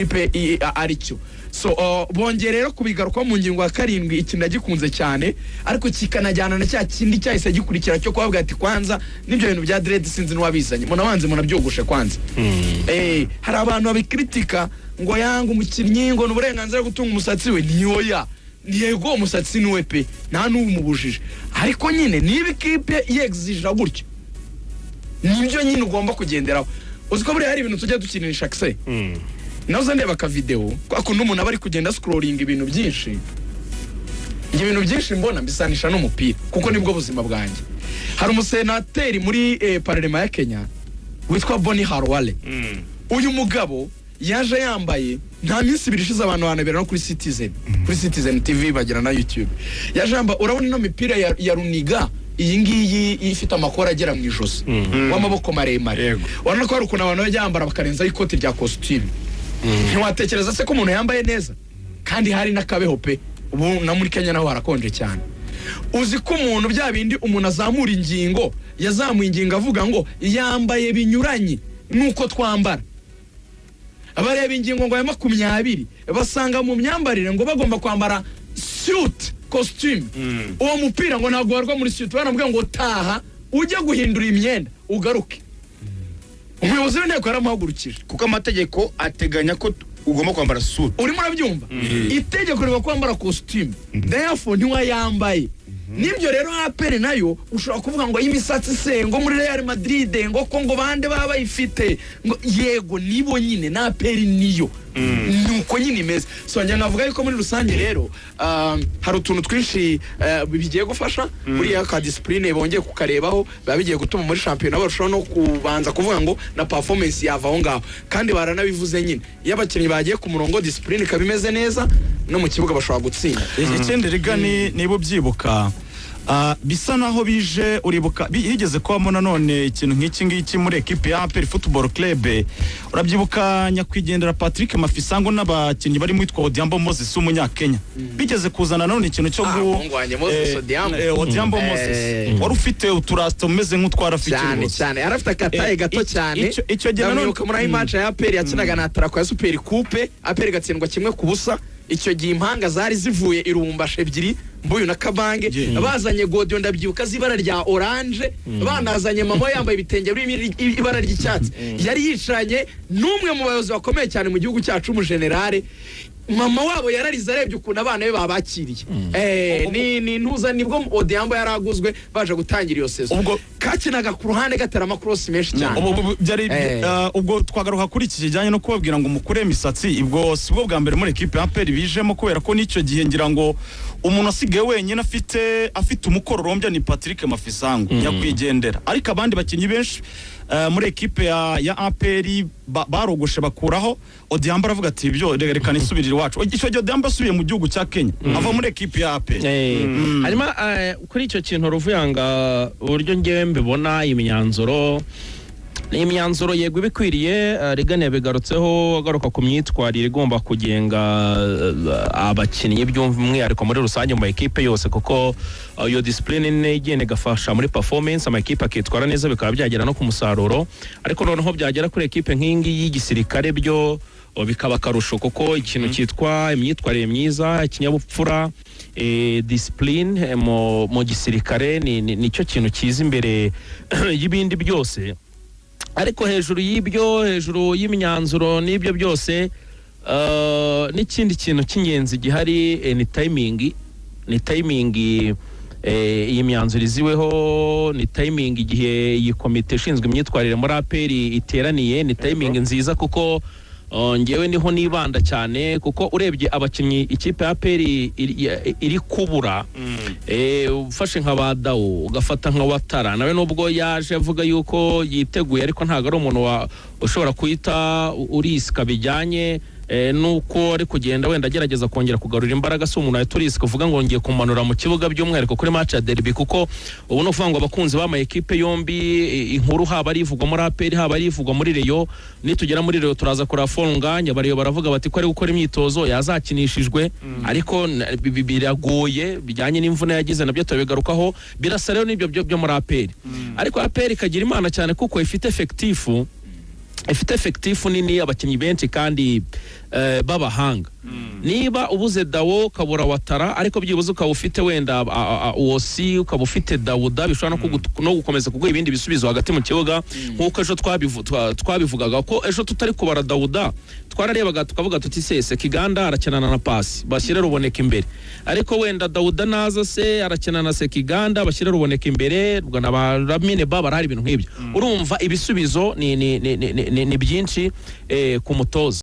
Ikipe aricyo. So bongeye rero kubigarukaho mu ngingo ya 7. Iki ndagikunze cyane, ariko kikanajyana na cya kindi cyahise gikurikira cyo kubabwira ati: "Kwanza n'ibyo bintu bya dread sinzi n'uwabizanye, munabanze munabyogoshe kwanza." Hari abantu babikritika ngo yanga umukinnyi, ngo ni uburenganzira bwo gutunga umusatsi we. Niyoya, yego, umusatsi ni we pe, nta n'uwumubujije, ariko nyine niba ikipe yegzija gutyo, nibyo nyine ugomba kugenderaho. Uzi ko buriya hari ibintu tujya dukinisha kise nazo? Ndeba akavideo kwa kuntu umuntu aba ari kugenda scrolling ibintu byinshi. Njye ibintu byinshi mbona mbisanisha n'umupira kuko nibwo buzima bwanjye. Hari umusenateri muri parlement ya Kenya witwa Boni Khalwale. Uyu mugabo yaje yambaye, nta minsi 2 ishize, abantu banabera no kuri Citizen TV, bagira na YouTube. Yaje yambaye, urabona ino mipira ya runiga, iyi ngiyi ifite amakora agera mu ijosi, w'amaboko maremare. Urabona ko hari ukuntu abantu bajya bambara bakarenzaho ikoti rya kositimu. Ntiwatekereza se ko umuntu yambaye neza kandi hari n'akabeho pe? Ubu na muri Kenya naho harakonje cyane. Uzi ko umuntu, bya bindi umuntu azamura ingingo, yazamuye ingingo avuga ngo yambaye binyuranye nuko twambara. Bareba ingingo ngo ya 20, basanga mu myambarire ngo bagomba kwambara suit costume. Uwo mupira ngo ntabwo warwa muri suit. Baramubwira ngo: "Taha ujye guhindura imyenda ugaruke." Umuyobozi w'inteko yaramuhagurukije. Kuko amategeko ateganya ko ugomba kwambara suit. Urimo urabyumva? Itegeko riba kwambara costume, therefore ntiwayambaye. Nibyo rero APR nayo ushobora kuvuga ngo imisatsi se, ngo muri Real Madrid, ngo ko ngo bande baba bayifite, ngo yego nibo nyine na APR niyo nuko nyine imeze. So njye navuga yuko muri rusange rero hari utuntu twinshi bigiye gufasha. Buriya ka discipline bongeye kukarebaho, biba bigiye gutuma muri shampiyona barushaho no kubanza kuvuga ngo na performance yava aho ngaho. Kandi baranabivuze nyine, iyo abakinnyi bagiye ku murongo, discipline ikaba imeze neza, no mu kibuga bashobora gutsinda. Ikindi riga ni niba ubyibuka, bisa naho bije, uribuka higeze kubamo nanone ikintu nk'iki ngiki muri ekipe ya APR Football Club. Urabyibuka nyakwigendera Patrick Mafisango n'abakinnyi barimo witwa Odhiambo Moses w'umunyakenya, bigeze kuzana nanone ikintu cyo Ah, umuhungu wanjye Moses Odhiambo. Odhiambo Moses wari ufite uturasita umeze nk'utwa Rafiki Cyane. rwose. Cyane, yari afite akataye gato cyane. Icyo gihe nanone- Ndamwibuka muri match ya APR yakinaga na Atarako ya Super Coupe, APR igatsindwa 1-0. Icyo gihe impanga zari zivuye irumbashe ebyiri, Mbuyu na Kabange, bazanye godiyo, ndabyibuka, z'ibara rya orange, banazanye mama we yambaye ibitenge birimo ibara ry'icyatsi. Yari yicaranye n'umwe mu bayobozi bakomeye cyane mu gihugu cyacu, umujenerale. Mama wabo yararize arebye ukuntu abana be babakiriye. Ni ntuza nibwo Odhiambo yaraguzwe baje gutangira iyo saison. Kakinaga ku ruhande, gatera amakrosi menshi cyane. Byari ubwo twagaruka kuri iki kijyanye no kubabwira ngo mukure imisatsi. Ubwo si bwo bwa mbere muri ekipe ya APR bijemo, kubera ko n'icyo gihe ngira ngo umuntu asigaye wenyine afite umukororombya ni Patrick Mafisango nyakwigendera, ariko abandi bakinnyi benshi muri ekipe ya APR barogoshe bakuraho. Odhiambo aravuga ati: "Ibyo reka nisubirire iwacu." Icyo gihe Odhiambo asubiye mu gihugu cya Kenya, ava muri ekipe ya APR. Hanyuma kuri icyo kintu, Ruvuyanga, uburyo ngewe mbibona, imyanzuro ni imyanzuro yego ibikwiriye. Regan yabigarutseho agaruka ku myitwarire igomba kugenga abakinnyi by'umwihariko muri rusange mu makipe yose, kuko iyo discipline ni igenda igafasha muri performance, amakipe akitwara neza, bikaba byagera no ku musaruro. Ariko noneho byagera kuri ekipe nk'iyi ngiyi y'igisirikare byo bikaba akarusho, kuko ikintu cyitwa imyitwarire myiza, ikinyabupfura, discipline mu gisirikare nicyo kintu kiza imbere y'ibindi byose. Ariko hejuru y'ibyo, hejuru y'imyanzuro n'ibyo byose, n'ikindi kintu cy'ingenzi gihari ni timing. Ni timing iyi myanzuro iziweho, ni timing igihe iyi komite ishinzwe imyitwarire muri APR iteraniye, ni timing nziza, kuko ngewe niho nibanda cyane, kuko urebye abakinnyi ikipe ya APR iri kubura, ufashe nka ba Dawo, ugafata nka Watara nawe, nubwo yaje avuga yuko yiteguye, ariko ntabwo ari umuntu ushobora kuhita urisika bijyanye nuko ari kugenda wenda agerageza kongera kugarura imbaraga. Si umuntu wahita urisika uvuga ngo ngiye kumanura mu kibuga, by'umwihariko kuri match ya derby, kuko ubu ni ukuvuga ngo abakunzi b'ama ekipe yombi, inkuru haba ari ivugwa muri APR, haba ari ivugwa muri Rayon. Nitugera muri Rayon turaza kureba Fonganya. Bariyo baravuga bati ko ari gukora imyitozo yazakinishijwe, ariko biragoye bijyanye n'imvune yagize, nabyo turabigarukaho. Birasa rero n'ibyo byo muri APR. Ariko APR ikagira Imana cyane kuko ifite effectif nini, abakinnyi benshi kandi b'abahanga. Niba ubuze Dawo, ukabura Watara, ariko byibuze ukaba ufite wenda Wosi, ukaba ufite Dawuda, bishobora no gukomeza kuguha ibindi bisubizo hagati mu kibuga, nk'uko ejo twabivugaga ko ejo tutari kubara Dawuda, twararebaga tukavuga tuti: "Sese Kiganda arakinana na Pasi, bashyire Ruboneka imbere." Ariko wenda Dawuda naza se arakina na Sekiganda, bashyire Ruboneka imbere, ubwo na ba Lamine Ba barahari, ibintu nk'ibyo. Urumva ibisubizo ni byinshi ku mutoza.